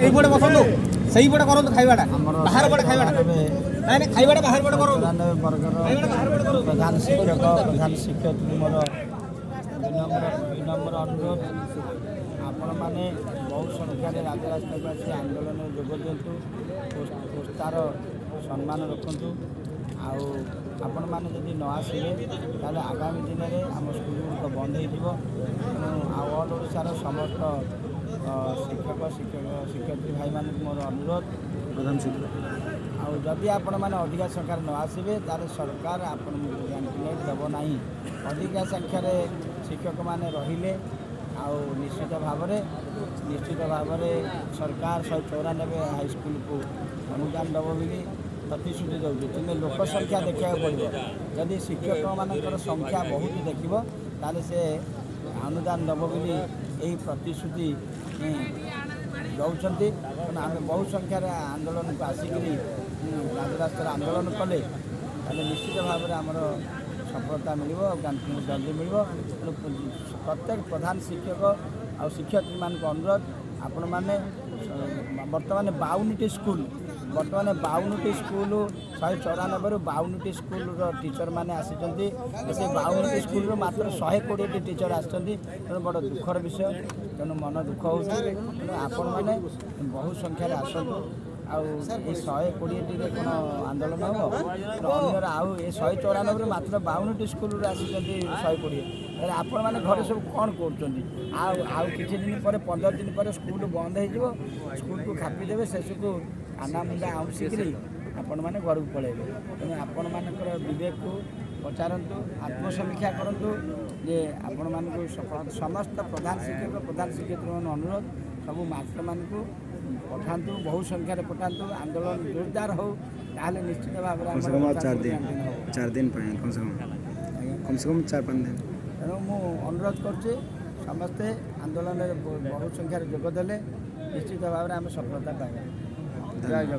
ଏଇପଟେ ବସନ୍ତୁ, ସେଇପଟେ କରନ୍ତୁ ଖାଇବାଟା। ଆମର ବାହାର ପଟେ ଖାଇବାଟା। ନାଇଁ ନାଇଁ, ଖାଇବାଟା ବାହାର ପଟେ କରନ୍ତୁ। 94 ବର୍ଗର ପ୍ରଧାନ ଶିକ୍ଷକ, ପ୍ରଧାନ ଶିକ୍ଷୟିତ୍ରୀ, ମୋର ବିନମ୍ର ବିନମ୍ର ଅନୁରୋଧ, ଆପଣମାନେ ବହୁ ସଂଖ୍ୟାରେ ରାଜରାସ୍ତାକୁ ଆସି ଆନ୍ଦୋଳନରେ ଯୋଗ ଦିଅନ୍ତୁ, ପୋସ୍ତାର ସମ୍ମାନ ରଖନ୍ତୁ। ଆଉ ଆପଣମାନେ ଯଦି ନ ଆସିବେ, ତାହେଲେ ଆଗାମୀ ଦିନରେ ଆମ ସ୍କୁଲ ଗୁଡ଼ିକ ବନ୍ଦ ହେଇଯିବ। ତେଣୁ ଆଉ ଅଲ୍ ଓଡ଼ିଶାର ସମସ୍ତ ଶିକ୍ଷକ ଶିକ୍ଷକ ଶିକ୍ଷୟିତ୍ରୀ ଭାଇମାନଙ୍କୁ ମୋର ଅନୁରୋଧ। ପ୍ରଧାନ ଶିକ୍ଷକ। ଆଉ ଯଦି ଆପଣମାନେ ଅଧିକା ସଂଖ୍ୟାରେ ନ ଆସିବେ, ତାହେଲେ ସରକାର ଆପଣଙ୍କୁ ଗ୍ରାଣ୍ଟ ଦେବ ନାହିଁ। ଅଧିକା ସଂଖ୍ୟାରେ ଶିକ୍ଷକମାନେ ରହିଲେ ଆଉ ନିଶ୍ଚିତ ଭାବରେ ସରକାର 194 ହାଇସ୍କୁଲକୁ ଅନୁଦାନ ଦେବ ବୋଲି ପ୍ରତିଶ୍ରୁତି ଦେଉଛି। ତୁମେ ଲୋକ ସଂଖ୍ୟା ଦେଖିବାକୁ ପଡ଼ିବ। ଯଦି ଶିକ୍ଷକମାନଙ୍କର ସଂଖ୍ୟା ବହୁତ ଦେଖିବ, ତାହେଲେ ସେ ଅନୁଦାନ ଦେବ ବୋଲି ଏହି ପ୍ରତିଶ୍ରୁତି ଦେଉଛନ୍ତି। ତେଣୁ ଆମେ ବହୁ ସଂଖ୍ୟାରେ ଆନ୍ଦୋଳନକୁ ଆସିକରି ରାଜରାସ୍ତାରେ ଆନ୍ଦୋଳନ କଲେ, ତାହେଲେ ନିଶ୍ଚିତ ଭାବରେ ଆମର ସଫଳତା ମିଳିବ ଆଉ ଗ୍ରାଣ୍ଟ ଜଲ୍ଦି ମିଳିବ। ତେଣୁ ପ୍ରତ୍ୟେକ ପ୍ରଧାନ ଶିକ୍ଷକ ଆଉ ଶିକ୍ଷୟିତ୍ରୀମାନଙ୍କୁ ଅନୁରୋଧ, ଆପଣମାନେ ବର୍ତ୍ତମାନ 52ଟି ସ୍କୁଲ, ବର୍ତ୍ତମାନ 52ଟି ସ୍କୁଲ, 194ରୁ 52ଟି ସ୍କୁଲର ଟିଚରମାନେ ଆସିଛନ୍ତି। ସେ 52ଟି ସ୍କୁଲରୁ ମାତ୍ର 120ଟି ଟିଚର ଆସିଛନ୍ତି। ତେଣୁ ବଡ଼ ଦୁଃଖର ବିଷୟ। ତେଣୁ ମନ ଦୁଃଖ ହେଉଛି। ତେଣୁ ଆପଣମାନେ ବହୁ ସଂଖ୍ୟାରେ ଆସନ୍ତୁ। ଆଉ ଏ 120ଟିରେ କ'ଣ ଆନ୍ଦୋଳନ ହେବ? ତେଣୁ ଅନ୍ୟର ଆଉ ଏ 194ରୁ ମାତ୍ର 52ଟି ସ୍କୁଲରୁ ଆସିଛନ୍ତି 120। ତାହେଲେ ଆପଣମାନେ ଘରେ ସବୁ କ'ଣ କରୁଛନ୍ତି? ଆଉ ଆଉ କିଛି ଦିନ ପରେ, 15 ଦିନ ପରେ ସ୍କୁଲ ବନ୍ଦ ହେଇଯିବ। ସ୍କୁଲକୁ ଖାପି ଦେବେ। ଶେଷକୁ କାନା ମୁଣ୍ଡା ଆଉଁସିକିରି ଆପଣମାନେ ଘରକୁ ପଳାଇବେ। ତେଣୁ ଆପଣମାନଙ୍କର ବିବେକକୁ ପଚାରନ୍ତୁ, ଆତ୍ମସମୀକ୍ଷା କରନ୍ତୁ ଯେ ଆପଣମାନଙ୍କୁ ସମସ୍ତ ପ୍ରଧାନ ଶିକ୍ଷକ, ପ୍ରଧାନ ଶିକ୍ଷୟିତ୍ରୀମାନଙ୍କୁ ଅନୁରୋଧ, ସବୁ ମାଷ୍ଟରମାନଙ୍କୁ ପଠାନ୍ତୁ, ବହୁ ସଂଖ୍ୟାରେ ପଠାନ୍ତୁ। ଆନ୍ଦୋଳନ ଜୋରଦାର ହଉ, ତାହେଲେ ନିଶ୍ଚିତ ଭାବରେ कम से ଆମର कम ଆଉ 4 50 ଦିନ। କ୍ୟାଣ୍ଟିନ୍ ହେବ। 4 ଦିନ ପାଇଁ କମ୍ ସେ କମ୍ କମ୍ ସେ କମ୍ 4-5 ଦିନ। ତେଣୁ ମୁଁ ଅନୁରୋଧ କରୁଛି, ସମସ୍ତେ ଆନ୍ଦୋଳନରେ ବହୁ ସଂଖ୍ୟାରେ ଯୋଗ ଦେଲେ ନିଶ୍ଚିତ ଭାବରେ ଆମେ ସଫଳତା ପାଇବା। ଜୟ ଜଗନ୍ନାଥ।